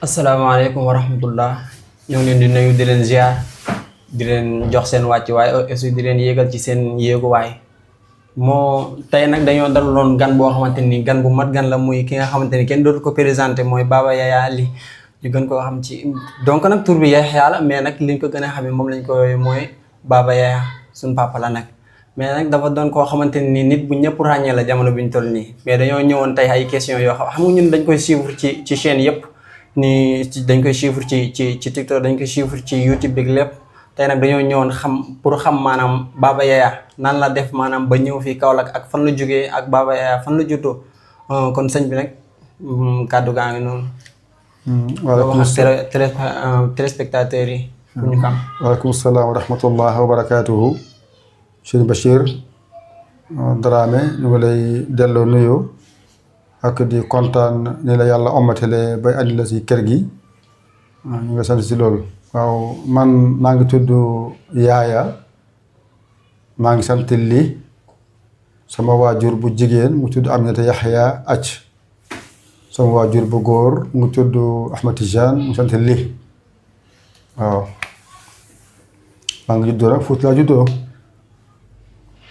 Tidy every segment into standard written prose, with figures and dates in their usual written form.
asalaamaaleykum wa rahmatullah ñoo ngi leen di nuyu di leen ziar di leen jox seen wàccuwaay aussi di leen yéegal ci seen yéeguwaay moo tey nag dañoo dalaloon gan boo xamante ni gan bu mat gan la muy ki nga xamante ni kenn dootu ko présenté mooy Baba Yaya Ly ñu gën koo xam ci donc nag tur bi Yaya la mais nag liñ ko gën a xamee moom lañ ko mooy Baba Yaya suñ papa la nag mais nag dafa doon koo xamante ni nit bu ñëpp ràññee la jamono bi ñu toll nii mais dañoo ñëwoon tey ay questions yoo xam nga ñun dañ koy suivre ci chaîne yëpp ni dañ koy suivre ci TikTok dañ koy suivre ci YouTube bi lépp tey nag dañoo ñëwoon pour xam maanaam Baba Yaya nan la def maanaam ba ñëw fii Kaolack ak fan la jógee ak Baba Yaya fan la juddoo kon sëñ bi nag kàddu gaa ngi noonu. waaleykum salaam téléspectateurs yi. pour ñu xam. waaleykum salaam wa rahmatullah wa barakaatuhu. Cheikh Bachir Dramé ñu ngi lay delloo nuyoo. ak di kontaan ni la yàlla ommatale bay andi la si kër gi ñu nga sant si loolu. waaw man maa ngi tudd Yaya maa ngi sant Ly sama waajur bu jigéen mu tudd Aminata Yaxya Acc sama waajur bu góor mu tudd Ahmad Tijaan mu sant Ly waaw maa ngi juddoo nag Fuuta laa juddoo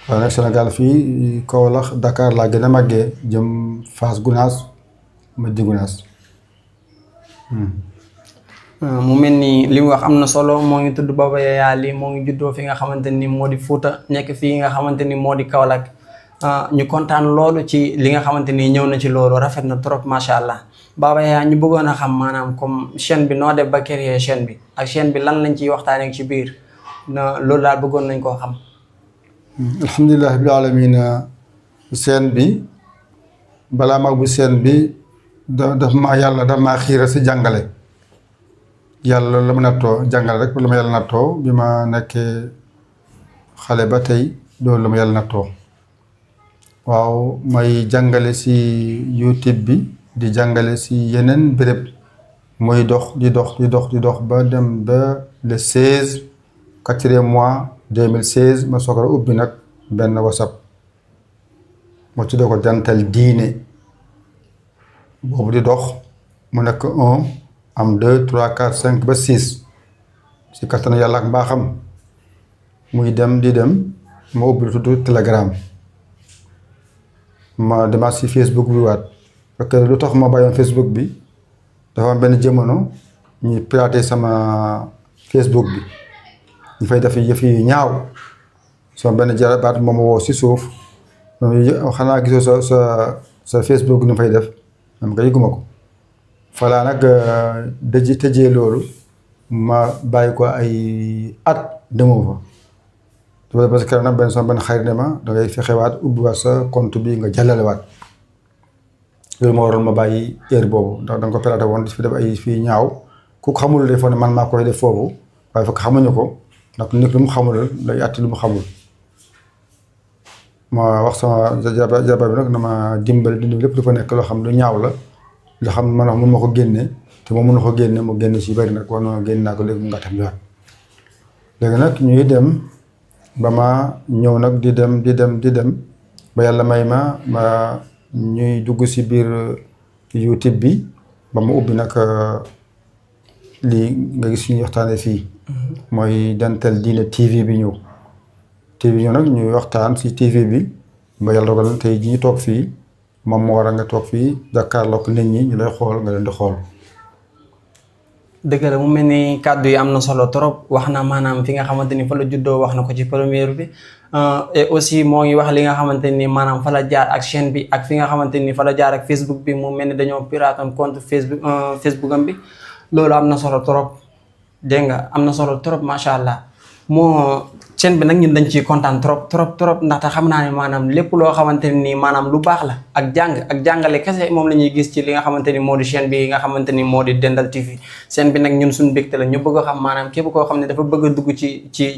waaye nag Sénégal fii Kaolack Dakar laa gën a màggee jëm Fass Gounass Medina Gounass. mu mel ni li mu wax am na solo moo ngi tudd Baba Yaya Ly moo ngi juddoo fi nga xamante ni moo di Fuuta nekk fii nga xamante ni moo di Kaolack ñu kontaan loolu ci li nga xamante ni ñëw na ci loolu rafet na trop macha allah. Baba Yaya ñu bëggoon a xam maanaam comme chaîne bi noo def ba créer chaîne bi ak chaîne bi lan lañ ciy waxtaanee ci biir loolu daal bëggoon nañ koo xam. alhamdulilah rabbil alamin seen bi balaa mag bu seen bi daf ma yàlla daf maa xiira si jàngale yàlla la ma nattoo jàngale rek la ma yàlla nattoo bi ma nekkee xale ba tey loolu la ma yàlla nattoo waaw may jàngale si YouTube bi di jàngale si yeneen béréb muy dox di dox ba dem ba le 16 quatrième mois 2016 ma soog a ubbi nag benn WhatsApp ma tuddee ko jantal diine boobu di dox mu nekk 1 am 2 3 4 5 ba 6 si kattanu yàlla ak mbaaxam muy dem di dem ma ubbi lu tudd Telegram ma demaat si Facebook bi waat parce que lu tax ma bàyyoon Facebook bi dafa am benn jamono ñuy pirater sama Facebook bi ñu fay def yëf yi ñaaw sama benn jarabaat moom ma woo si suuf xanaa gisoo sa Facebook ni fay def même nga yëguma ko falaa nag tëjee loolu ma bàyyi ko ay at demoo fa parce que nag benn xarit ne ma dangay fexewaat ubbiwaat sa compte bi nga jàllalewaat loolu moo waroon ma bàyyi heure boobu ndax danga ko piraté woon di fi def ay fii ñaaw ku xamul defoon ne man maa koy def foofu waaye fekk xamuñu ko ndax nit lu mu xamul lay àtti lu mu xamul ma wax sama jabar bi nag na ma dimbali lépp lu fa nekk loo xam lu ñaaw la loo xam man wax mun ma ko génne te moom mun na ko génne mu génne si bëri nag war na génne naa ko léegi mu nga tam liwaat léegi nag ñuy dem ba ma ñëw nag di dem ba yàlla may ma ñuy dugg si biir YouTube bi ba mu ubbi nag lii nga gis suñuy waxtaanee fii mooy Dental Dine TV bi ñëw nag ñuy waxtaan si TV bi ba yàlla dogal tey ji ñu toog fii moom moo war a nga toog fii jàkkaarloog nit ñi ñu lay xool nga leen di xool. dëgg la mu mel ni kàddu yi am na solo trop wax na maanaam fi nga xamante ni fa la juddoo wax na ko ci première bi et aussi moo ngi wax li nga xamante ni maanaam fa la jaar ak chaîne bi ak fi nga xamante ni fa la jaar ak Facebook bi mu mel ni dañoo piratoon compte Facebook am bi loolu am na solo trop dégg nga am na solo trop macha allah moo chaîne bi nag ñun dañ ciy kontaan trop ndaxte xam naa ne maanaam lépp loo xamante ni maanaam lu baax la ak jàngale kese moom la ñuy gis ci li nga xamante ni moo di chaîne bi nga xamante ni moo di Dental TV chaîne bi nag ñun suñu mbégte la ñu bëgg a xam maanaam képp koo xam ne dafa bëgg a dugg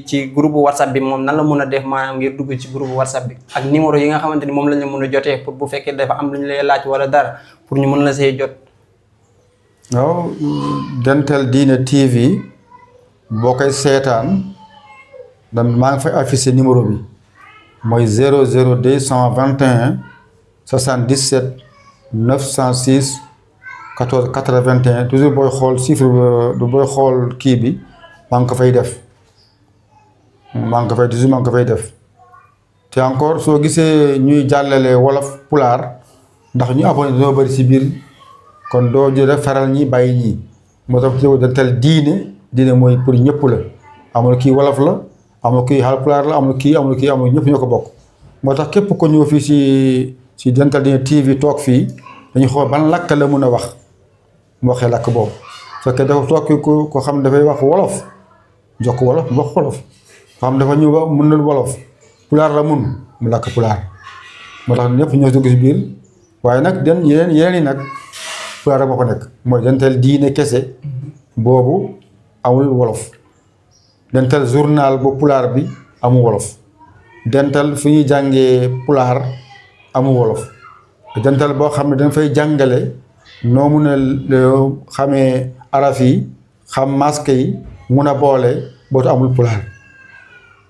ci groupe WhatsApp bi moom nan la mun a def maanaam ngir dugg ci groupe WhatsApp bi ak numéro yi nga xamante ni moom la ñu mun a jotee pour bu fekkee dafa am lu ñu lay laaj wala dara pour ñu mën la see jot. waaw Dental Dine TV boo koy seetaan maa ngi fay affiché numéro bi mooy 00221 77 906 14 81 toujours booy xool chiffre du booy xool kii bi maa ngi ko fay def te encore soo gisee ñuy jàllale wolof pulaar ndax ñu abonné dañoo bëri si biir kon doo jël faral ñi bàyyi ñii moo tax ci Dental Dine mooy pour ñëpp la amul kii wolof la amul kii Haalpulaar la amul kii ñëpp ñoo ko bokk moo tax képp ko ñëw fii si Dental Dine TV toog fii dañu xool ban lakk la mun a wax mu waxee lakk boobu su fekkee dafa toog ko xam ne dafay wax wolof jox ko wolof mu wax wolof ko xam dafa ñëw ba mun na wolof pulaar la mu lakk pulaar moo tax ñëpp ñoo dugg si biir waaye nag yeneen yi nag pulaar rek moo ko nekk mooy Dental Dine kese boobu amul wolof. Dental journal bu pulaar bi amul wolof Dental fu ñuy jàngee pulaar amul wolof Dental boo xam ne dañ fay jàngale noo mun a xamee araf yi xam masque yi mun a boole bootu amul pulaar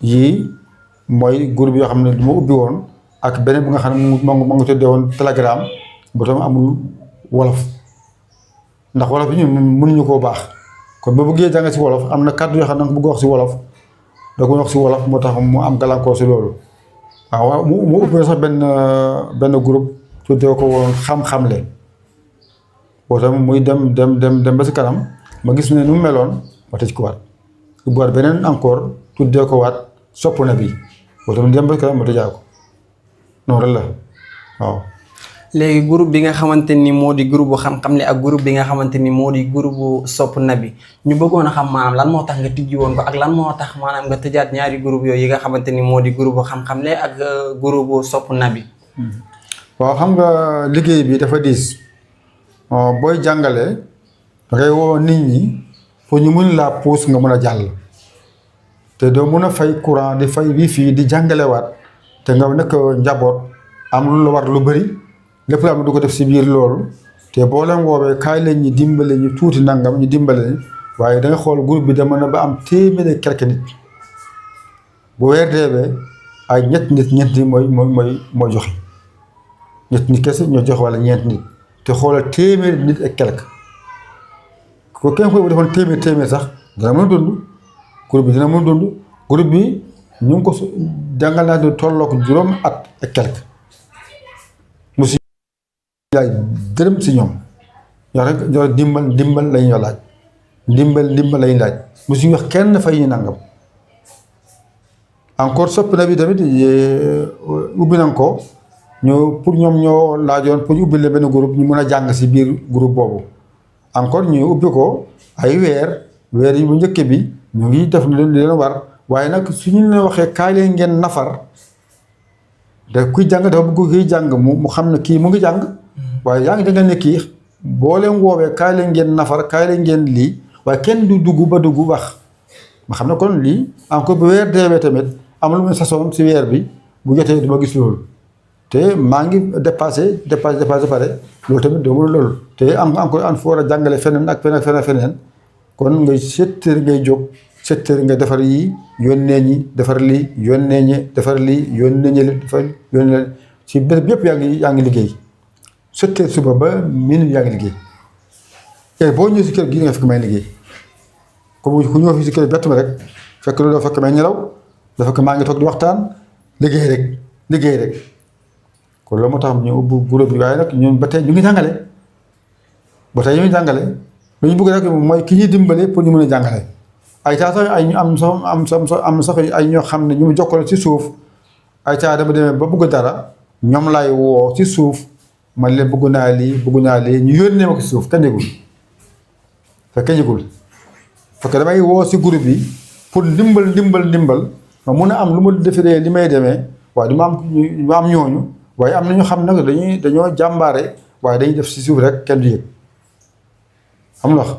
yii mooy groupe yoo xam ne du ma ubbi woon ak beneen bu nga xam ne moo ngi tuddee woon Telegram bu tam amul wolof ndax wolof bi ñu mënuñu koo baax kon ba bëggee jàng si wolof am na kàddu yoo xam ne bëgg wax si wolof da ko wax si wolof moo tax mu am gàllankoor si loolu waaw mu ubbi sax benn groupe tuddee ko woon xam-xamle boo tam muy dem ba si kanam ma gis ne nu mu meloon ma tëj ko waat ubbiwaat beneen encore tuddee ko waat sopp na bi boo tam dem ba si kanam ma tëjaa ko noonu rek la waaw. léegi groupe bi nga xamante ni moo di groupe bu xam-xam ne ak groupe bi nga xamante ni moo di groupe bu sopp nabi ñu bëggoon a xam maanaam lan moo tax nga tijji woon ko ak lan moo tax maanaam nga tëjaat ñaari groupe yooyu yi nga xamante ni moo di groupe bu xam-xam ne ak groupe bu sopp nabi. waaw xam nga liggéey bi dafa diis booy jàngale da ngay woo nit ñi pour ñu mun laa puus nga mun a jàll te doo mun a fay courant di fay wifi di jàngalewaat te nga nekk njaboot am lu la war lu bëri. lépp la am du ko def si biir loolu te boo leen woowee kaay leen ñi dimbale ñu tuuti nangam ñu dimbale ñu waaye da nga xool groupe bi dama na ba am téeméeri quelque nit bu weer deewee ay ñett nit ñeent nit mooy joxe ñett nit kese ñoo joxe wala ñeent nit te xoolal téeméeri nit ak quelque ko kenn koy bu defoon téeméer sax dina mën a dund groupe bi dina mën a dund groupe bi ñu ngi ko jàngal naa ne tollook juróom at ak quelque yaay dërëm si ñoom yow rek yow ndimbal lañu ñoo laaj ndimbal lañu laaj mu suñu wax kenn fay ñu nangam encore sopp na bi tamit ubbi nañ ko ñu pour ñoom ñoo laajoon pour ñu ubbi leen benn groupe ñu mën a jàng si biir groupe boobu encore ñu ubbi ko ay weer yi bu njëkk bi ñu ngi def li leen war waaye nag suñu leen waxee kaay leen ngeen nafar da kuy jàng dafa bëgg kuy jàng mu xam ne kii mu ngi jàng waaye yaa ngi danga ne kii boo leen woowee kaay leen ngeen nafar kaay leen ngeen lii waaye kenn du dugg wax ma xam ne kon lii encore bu weer deewee tamit am lu mu sasoon si weer bi bu jotee du ma gis loolu te maa ngi dépassé pare loolu tamit doo mën loolu te am encore an foo war a jàngale feneen ak feneen kon ngay 7 heures ngay jóg 7 heures nga defar yi yónnee ñi defar lii yónnee ñi defar lii yónnee ñi defar yónnee ci béréb yëpp yaa ngi liggéey 7 heures suba ba minuit yaa ngi liggéey te boo ñëwee si kër gi nga fekk may liggéey comme ku ñëw fii si kër bett ma rek fekk loolu dafa fekk may nelaw dafa fekk maa ngi toog di waxtaan liggéey rek kon loolu moo tax ñu ubbi groupe bi waaye nag ñun ba tey ñu ngi jàngale lu ñu bëgg rek mooy ki ñuy dimbale pour ñu mën a jàngale ay taa sax ay ñu am sax ay ñoo xam ne ñu mu jokkoo ci suuf ay taa dama demee ba bëgg dara ñoom laay woo ci suuf man leen bëgg naa lii ñu yónnee ma ko ci suuf kenn yëgul fekk damay woo ci groupe bi pour ndimbal ma mun a am lu ma defee li may demee waaye du ma am ñooñu waaye am na ñu xam nag dañoo jàmbaare waaye dañuy def ci suuf rek kenn du yëg am wax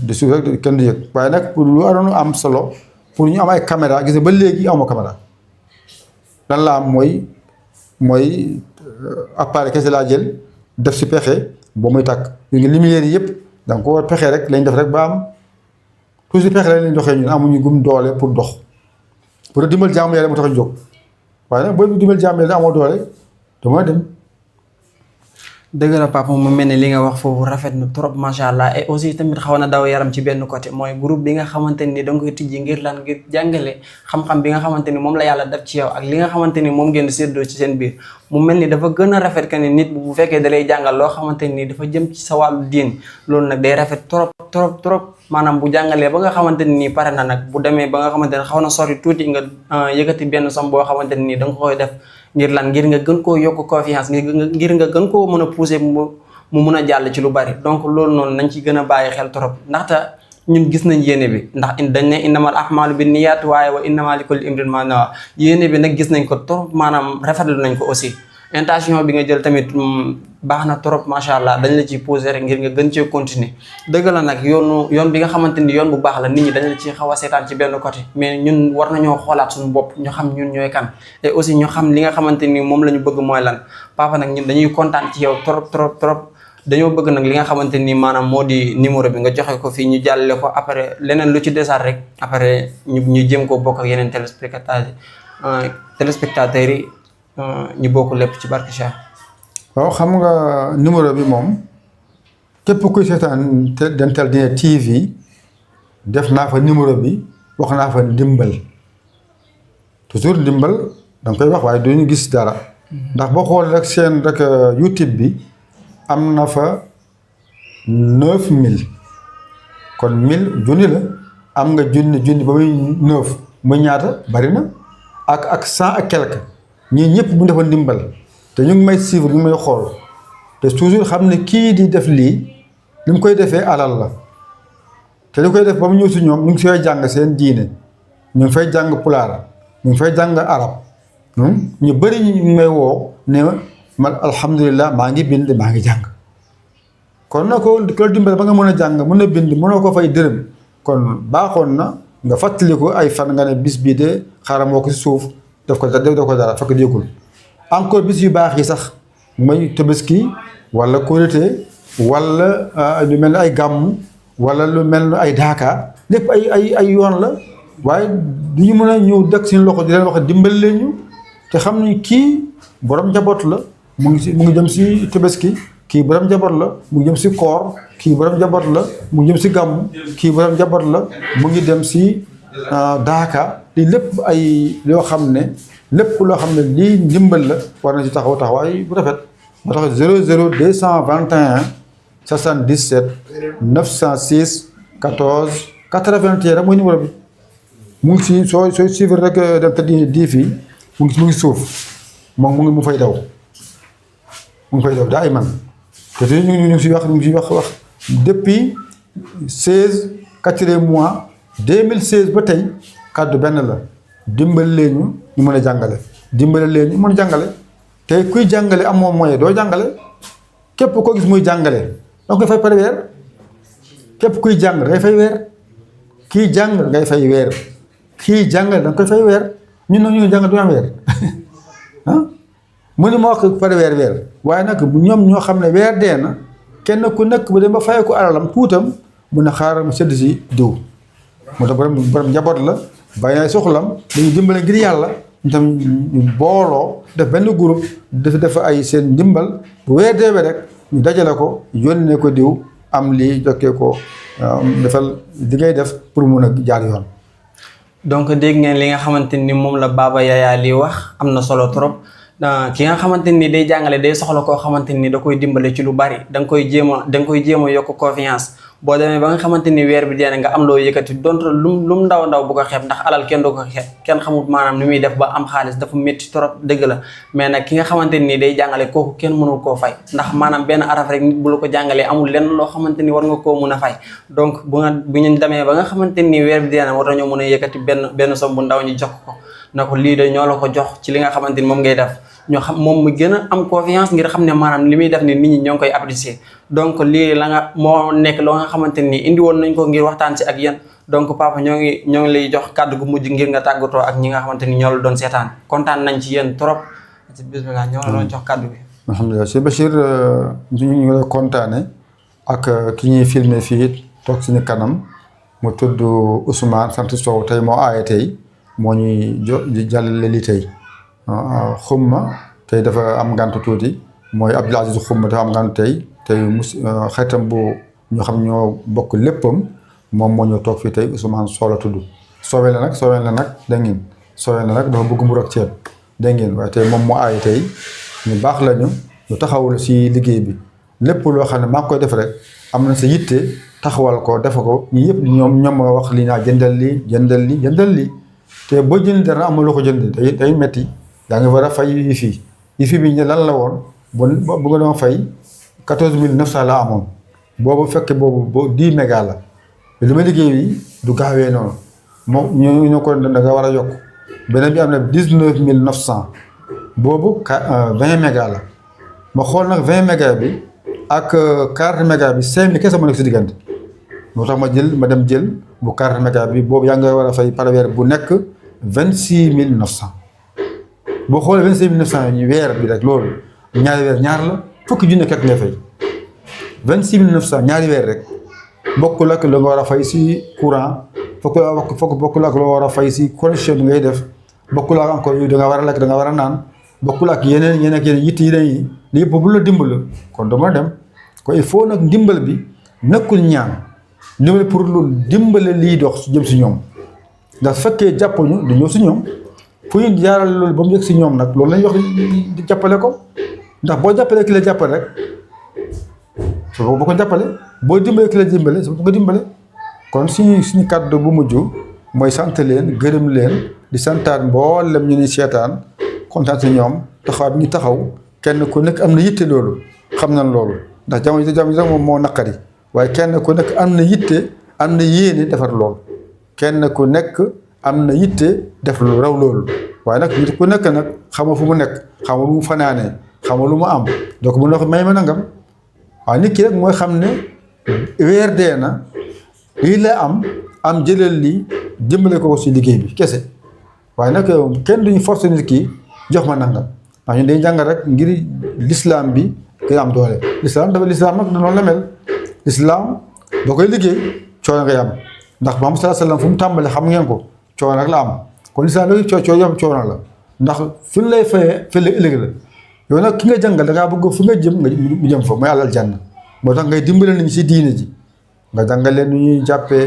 di suuf rek kenn du yëg waaye nag pour lu aroon am solo pour ñu am ay caméra gis nga ba léegi amoo caméra lan la am mooy appareil kese laa jël def ci pexe boo muy tàkk yu ngi lumière yi yëpp da nga ko pexe rek lañ def rek ba am toujours pexe lañ doxee ñun amuñu gum doole pour dox pour dimbal jaamu yàlla mu tax a jóg waaye nag booy dimbal jaamu yàlla amoo doole dama dem. dëgg la papa mu mel ni li nga wax foofu rafet na trop macha allah et aussi tamit xaw na daw yaram ci benn côté mooy groupe bi nga xamante ni da nga koy tijji ngir lan ngir jàngale xam-xam bi nga xamante ni moom la yàlla def ci yow ak li nga xamante ni moom ngeen séddoo ci seen biir mu mel ni dafa gën a rafet que ni nit bu fekkee da lay jàngal loo xamante ni dafa jëm ci sa wàllu diin loolu nag day rafet trop maanaam bu jàngalee ba nga xamante ni pare na nag bu demee ba nga xamante ni xaw na sori tuuti nga yëkkati benn som boo xamante ni da nga koy def ngir lan ngir nga gën koo yokk confiance ngir nga gën koo mën a pousser mu mun a jàll ci lu bari donc loolu noonu nañ ci gën a bàyyi xel trop ndaxte ñun gis nañ yéene bi ndax dañ ne innamal a'maalu bin niyyat waaye wa innamaa likulli imri'in maa nawaa yéene bi nag gis nañ ko trop maanaam rafetlu nañ ko aussi intention bi nga jël tamit baax na trop macha allah dañ la ciy poser rek ngir nga gën cee continuer dëgg la nag yoon bi nga xamante ni yoon bu baax la nit ñi dañ la ci xaw a seetaan ci benn côté mais ñun war nañoo xoolaat suñu bopp ñu xam ñun ñooy kan et aussi ñu xam li nga xamante ni moom la ñu bëgg mooy lan papa nag ñun dañuy kontaan ci yow trop dañoo bëgg nag li nga xamante ni maanaam moo di numéro bi nga joxe ko fii ñu jàllale ko après leneen lu ci desaat rek après ñu jéem koo bokk ak yeneen téléspectateurs yi ñu bokk lépp ci barke Cheikh. waaw xam nga numéro bi moom képp kuy seetaan Dental Dine TV def naa fa numéro bi wax naa fa ndimbal toujours ndimbal danga koy wax waaye duñu gis dara ndax boo xool rek seen rek YouTube bi am na fa 9000 kon 1000 junni la am nga junni ba muy 9 muy ñaata bari na ak 100 ak quelque ñii ñëpp bu ñu defoon ndimbal te ñu ngi may suivre ñu ngi may xool te toujours xam ne kii di def lii li mu koy defee alal la te li koy def ba mu ñëw si ñoom ñu ngi fay jàng seen diine ñu ngi fay jàng pulaar ñu ngi fay jàng arab ñu bëri ñu ngi may woo ne man alhamdulilah maa ngi bind maa ngi jàng kon na ko dimbal ba nga mën a jàng mën a bind mënoo ko fay dërëm kon baaxoon na nga fàttali ko ay fan nga ne bis bii de xaaral moo ko si suuf def ko dara fekk déggul encore bis yu baax yi sax mooy Tabaski wala Korité wala lu mel ni ay gàmmu wala lu mel ni ay daaka lépp ay yoon la waaye du ñu mën a ñëw dëkk seen loxo di leen wax dimbal leen ñu te xam ni kii borom njaboot la mu ngi jëm si Tabaski kii borom njaboot la mu ngi jëm si koor kii borom njaboot la mu ngi jëm si gàmmu kii borom njaboot la mu ngi dem si daaka lii lépp ay loo xam ne lépp loo xam ne lii ndimbal la war na ci taxawaay bu rafet moo tax 00 221 77 906 14 81 rek mooy numéro bi mu ngi si sooy suivre rek Dental Dine di fii mu ngi suuf moom mu fay daw daa ay man te te ñu ngi si wax depuis 16 4e mois 2016 ba tey kàddu benn la dimbali leen ñu mën a jàngale dimbali leen ñu mën a jàngale te kuy jàngale amoo moyen doo jàngale képp koo gis muy jàngale danga koy fay par weer képp kuy jàng dangay fay weer kii jàng dangay fay weer kii jàngale danga koy fay weer ñun nag ñu ngi jàng du am weer mënu ma wax par weer waaye nag ñoom ñoo xam ne weer dee na kenn ku nekk bu dem ba fay ko alalam tuutam mun a xaaral mu sedd si diw moo tax borom njaboot la bàyyi na soxlam dañuy dimbale ngir yàlla ñu tam ñu booloo def benn groupe def ay seen ndimbal bu weer deewee rek ñu dajale ko yónnee ko diw am lii jokkee ko defal li ngay def pour mun a jaar yoon. donc dégg ngeen li nga xamante ni moom la Baba Yaya li wax am na solo trop ki nga xamante ni day jàngale day soxla koo xamante ni da koy dimbale ci lu bari da nga koy jéem a yokk confiance boo demee ba nga xamante ni weer bi dee nga am loo yëkkati donte lum ndaw ndaw bu ko xeeb ndax alal kenn du ko xeeb kenn xamut maanaam ni muy def ba am xaalis dafa métti trop dëgg la mais nag ki nga xamante ni day jàngale kooku kenn mënul koo fay ndax maanaam benn araf rek nit bu la ko jàngalee amul lenn loo xamante ni war nga koo mun a fay donc bu ñu demee ba nga xamante ni weer bi dee war nañoo mën a yëkkati benn somme bu ndaw ñu jox ko na ko lii de ñoo la ko jox ci li nga xamante ni moom ngay def ñoo xam moom mu gën a am confiance ngir xam ne maanaam li muy def ni nit ñi ñoo ngi koy apprécier donc lii la nga moo nekk loo nga xamante ni indi woon nañ ko ngir waxtaan si ak yéen donc papa ñoo ngi lay jox kàddu gu mujj ngir nga tàggatoo ak ñi nga xamante ni ñoo la doon seetaan kontaan nañ ci yéen trop bismillah ñoo la doon jox kàddu bi. alhamdulilah Cheikh Bachir ñu ngi lay kontaane ak ki ñuy filmé fii toog suñu kanam mu tudd Ousmane sant Sow tey moo aaye tey moo ñuy jàllale li tey xumma tey dafa am ngànt tuuti mooy Abdoul Aziz xumma dafa am ngànt tey xeetam bu ñu xam ñoo bokk léppam moom moo ñëw toog fii tey Ousmane Sow la tudd soowee la nag dégg ngeen soowee la nag dafa bëgg mburu ak ceeb dégg ngeen waaye tey moom moo aaye tey ñu baax lañu ñu taxawul si liggéey bi lépp loo xam ne maa ngi koy def rek am na sa yitte taxawal ko defa ko ñi yëpp ñoom wax lii naa jëndal lii te boo jënd dara amul loo ko jënd day metti yaa ngi war a fay yi bi ñu lan la woon bu nga doon fay 14900 la amoon boobu fekk boobu 10 méga la li ma liggéey yi du gaawee noonu moom ñu ko da nga war a yokk beneen bi am na 19900 boobu 20 méga la ma xool nag 20 méga bi ak 40 méga bi 5000 kese ma nekk si diggante moo tax ma dem jël bu 40 méga bi boobu yaa ngi war a fay par weer bu nekk 26900 boo xoolee 26900 yi weer bi rek loolu ñaari weer ñaar la fukki junne kekk ngay fay 26900 ñaari weer rek bokkul ak la nga war a fay si courant bokkul ak loo war a fay si connexion bi ngay def bokkul ak encore yu da nga war a lekk da nga war a naan bokkul ak yeneen yitt yi dañuy li yëpp bu la dimbal kon dama dem ko il faut nag ndimbal bi nekkul ñaan ndimbal pour lu dimbale lii dox jëm si ñoom ndax fekkee jàppuñu du ñëw si ñoom fu ñu jaaral loolu ba mu yëg si ñoom nag loolu lañuy wax di jàppale ko ndax boo jàppalee ki la jàppale rek boo ko jàppale boo dimbalee ki la dimbale su nga dimbale kon suñu kàddu bu mujj mooy sant leen gërëm leen di santaat mboolem ñu ni seetaan kontaan si ñoom taxaw bi ñu taxaw kenn ku nekk am na yitte loolu xam nañ loolu ndax jamono moom moo naqari waaye kenn ku nekk am na yitte am na yéene defar loolu kenn ku nekk am na yitte def lu raw loolu waaye nag nit ku nekk nag xama fu mu nekk xama lu mu fanaanee xama lu mu am donc bu ndox may ma nangam waaye nit ki rek mooy xam ne weer dee na lii la am jëlal lii jëmbale ko si liggéey bi kese waaye nag kenn duñu forcer nit ki jox ma nangam ndax ñun dañuy jàngal rek ngir l'islam bi gën a am doole l'islam nag noonu la mel l'islam boo koy liggéey coono ngay am ndax Muhammad sallallahu alayhi wasallam fu mu tàmbale xam ngeen ko coono rek la am kon l'islam loolu coono la ndax fi ñu lay fayee fi la ëllëg la yow nag ki nga jàngal da ngaa bëgg fu nga jëm nga jëm fa mooy àlal janna moo tax ngay dimbale nañu si diine ji nga jàngal leen nu ñuy jàppee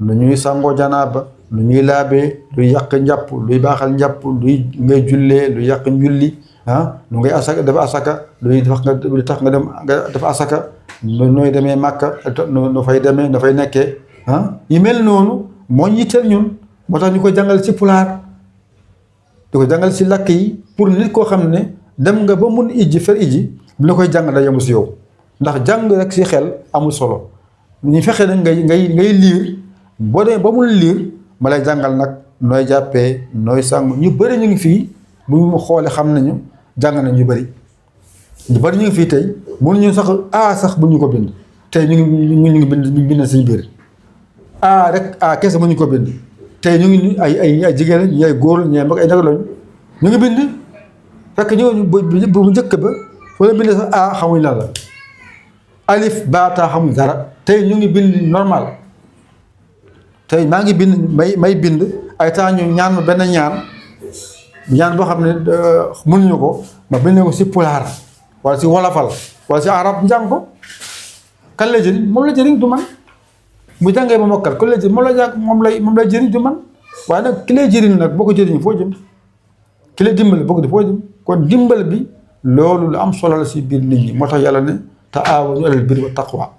nu ñuy sangoo janaaba lu ñuy laabee luy yàq njàpp luy baaxal njàpp luy ngay jullee luy yàq njulli lu ngay asaka dafa asaka luy tax nga dem nga def asaka nooy demee màkka no fay demee no fay nekkee yi mel noonu moo ñu yitteel ñun moo tax ñu koy jàngal ci pulaar di ko jàngal ci làkk yi pour nit koo xam ne dem nga ba mun ijji fer ijji bu la koy jàng da yemu si yow ndax jàng rek si xel amul solo ñu fexe nag ngay liir boo demee ba mun liir ma lay jàngal nag nooy jàppee nooy sàng ñu bëri ñu ngi fii bu ñu xoolee xam nañu jàng nañ ñu bëri ñu ngi fii tey mënuñu sax bu ñu ko bind tey ñu ngi bind suñu biir rek kese mënuñu ko bind tey ñu ngi ay jigéen lañ ñi ay góor lañ ñi ay mag ay nag lañ ñu ngi bind fekk ñu bu njëkk ba foo leen bind sax xamuñ lan la alif baataa xamuñ dara tey ñu ngi bind normal tey maa ngi bind may bind ay temps ñu ñaan ma benn ñaan ñaan boo xam ne mënuñu ko ma bind ko si pulaar wala si wolofal wala si arab njàng ko kan lay jëriñ moom la jëriñ du man bu jàngee ba mokkal kan lay jëriñ moom lay jëriñ du man waaye nag ki lay jëriñ nag boo ko jëriñ foo jëm ki lay dimbali boo ko di foo jëm kon dimbal bi loolu lu am solo la si biir nit ñi moo tax yàlla ne taawanu alal birri wa taqwa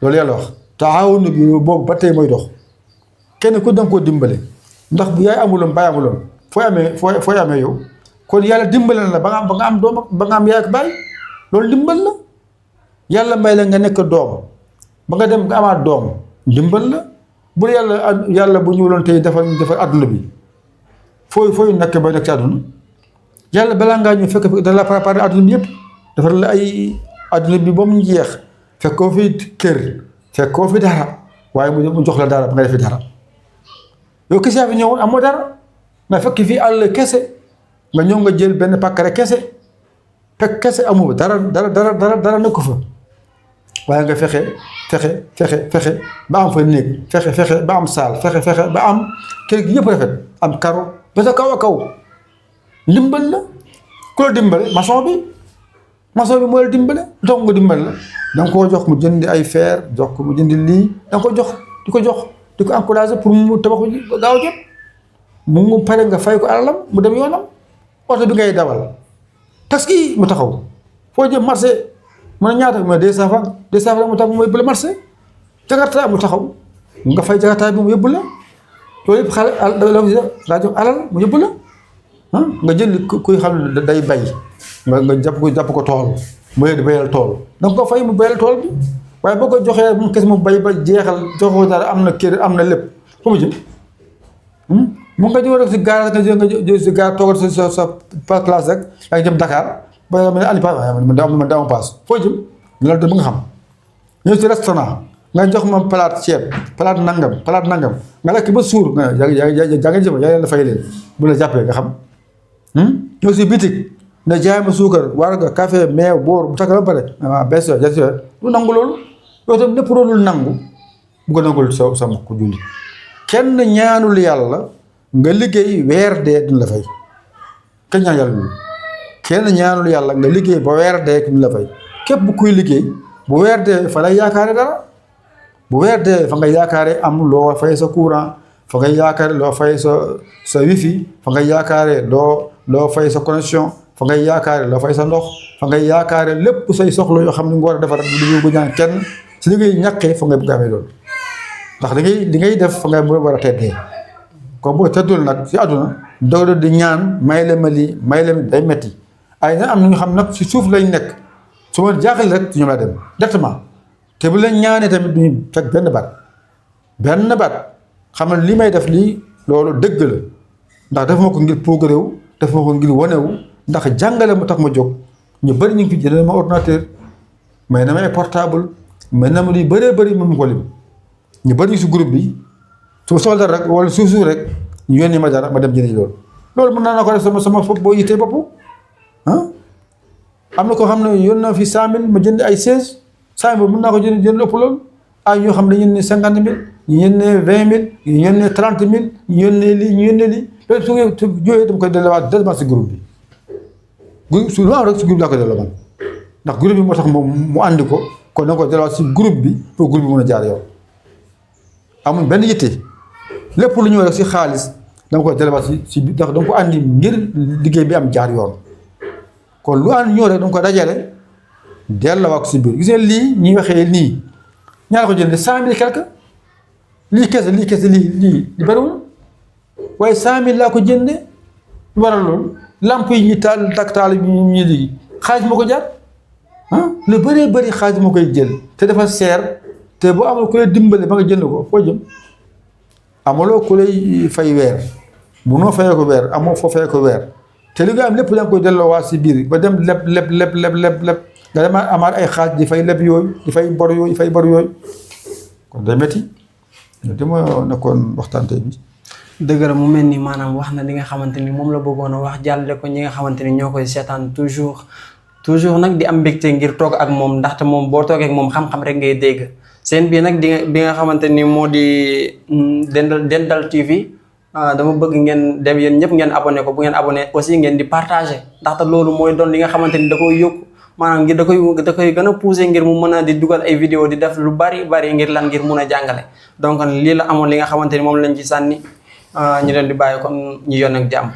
loolu yàlla wax taawanu bi boobu ba tey mooy dox kenn ku danga koo dimbale ndax bu yaay amuloon bàyyi amuloon fooy amee yow kon yàlla dimbale na la ba nga am doom ba nga am yaay ak bàyyi loolu dimbal la yàlla may la nga nekk doom ba nga dem nga amaat doom dimbal la bu yàlla bu ñëwuloon tey defar adduna bi fooy nekk ba nekk ci adduna yàlla balaa ngaa ñëw fekk da la préparé adduna bi yëpp defar la ay adduna bi ba mu jeex fekkoo fi kër fekkoo fi dara waaye mu jox la dara ba nga defi dara yow kese yaa fi ñëwoon amoo dara nga fekk fii àll kese nga ñëw nga jël benn pàkkare kese fekk kese amoo dara nekku fa waaye nga fexe ba am fa néeg fexe ba am saal fexe ba am kër gi yëpp rafet am karo ba sa kaw a kaw ndimbal la ku la dimbale maçon bi moo la dimbale dox nga dimbal la danga koo jox mu jëndi ay fer jox ko mu jëndi lii danga ko jox di ko encouragé pour mu tabaxu gaaw jot mu pare nga fay ko alalam mu dem yoonam oto bi ngay dawal taxi mu taxaw foo jëm marché mu ne ñaata mu ne 200 francs mu tax mu yóbbu la marché jakarta mu taxaw nga fay jakarta bi mu yóbbu la loolu yëpp xale laa jox alal mu yóbbu la nga jël kuy xam ne day bay nga jàpp ko tool mu leen di bayal tool danga ko fay mu bayal tool bi waaye boo ko joxee mu kes mu bay ba jeexal joxoo dara am na kër am na lépp fu mu jëm mu nga jëw rek si gaar nga jël si gaar toogal sa place rek yaa ngi jëm Dakar ba nga ne alipa waaye man dama paas foo jëm loolu de ba nga xam ñëw si restaurant nga jox ma palaat ceeb palaat nangam nga lekk ba suur nga nga jëm yaa leen la fay leen bu la jàppee nga xam ñëw si bitig ne jaay ma suukar war nga café meew boor bu takk ba pare bes du nangu loolu yow tam lépp loolu nangu bu ko nangul sa mbokk julli kenn ñaanul yàlla nga liggéey weer dee duñ la fay kenn ñaan yàlla loolu kenn ñaanul yàlla nga liggéey ba weer dee duñ la fay képp bu kuy liggéey bu weer dee fa lay yaakaare dara bu weer dee fa nga yaakaare am loo fay sa courant fa nga yaakaare loo fay sa wifi fa nga yaakaare loo fay sa connexion fa ngay yaakaare loo fay sa ndox fa ngay yaakaare lépp say soxla yoo xam ne nga war a defar du bu ñaan kenn si li ngay ñàkkee fa ngay bëgg amee loolu ndax li ngay def fa ngay war a teddee comme boo teddul nag si àdduna doog di ñaan may la ma lii may la day metti ay na am na ñu xam nag si suuf lañ nekk su ma jaaxal rek ci ñoom laa dem directement te bu leen ñaanee tamit duñu fekk benn baat xam ne li may def lii loolu dëgg la ndax def ma ko ngir progrès wu def ma ko ngir wanewu ndax jàngale mu tax ma jóg ñu bëri ñu ngi fi jëlee ma ordinateur may na ma ay portable may na ma luy bëree bëri mu ko lim ñu bëri si groupe bi su ma soxla dara rek wala suuf rek ñu yónnee ma dara ma dem jëndi loolu mën naa ko def sama fopp boo yitee bopp am na koo xam ne yónnee na fi 100 000 ma jënd ay 16 100 000 mën naa ko jënd ëpp loolu ay ñoo xam ne ñu yónnee 50 000 ñu yónnee 20 000 ñu yónnee 30 000 ñu yónnee lii loolu su ngeen jógee dama koy delluwaat directement si groupe bi. souvent rek si groupe laa ko delloo man ndax groupe bi moo tax mu àndi ko kon da nga ko delluwaat si groupe bi pour groupe bi mën a jaar yow amul benn yitte lépp lu ñëw rek si xaalis dama koy delluwaat si ndax da nga ko àndi ngir liggéey bi am jaar yoon kon lu ànd ñëw rek da nga ko dajale delluwaat ko si biir gis nga lii ñuy waxee nii ñaar ko jëndee 100 000 quelque lii kese lii bariwul waaye 100 000 laa ko jëndee lu waral loolu. lamp yi ñu taal bi ñu liggéey xaalis moo ko jar lu bëree bëri xaalis moo koy jël te dafa seer te boo amul ku lay dimbale ba nga jënd ko foo jëm amuloo ku lay fay weer munoo fayee ko weer amoo foo fayee ko weer te li nga am lépp da nga koy delloo waa si biir ba dem leb nga demaat amaat ay xaalis di fay leb yooyu di fay bor yooyu kon day métti dama nekkoon waxtaan tey bi. dëgg la mu mel ni maanaam wax na li nga xamante ni moom la bëggoon a wax jàllale ko ñi nga xamante ni ñoo koy seetaan toujours nag di am mbégte ngir toog ak moom ndaxte moom boo toogee ak moom xam-xam rek ngay dégg seen bii nag bi nga xamante ni moo di Dendal TV dama bëgg ngeen dem yéen ñëpp ngeen abonné ko, bu ngeen abonné aussi ngeen di partager ndaxte loolu mooy doon li nga xamante ni da koy yokku maanaam ngir da koy gën a pousser ngir mu mën a di dugal ay vidéo di def lu bari ngir lan ngir mun a jàngale. donc lii la amoon li nga xamante ni moom lañ ci sànni ñu leen di bàyyi kon ñu yoon ak jàmm.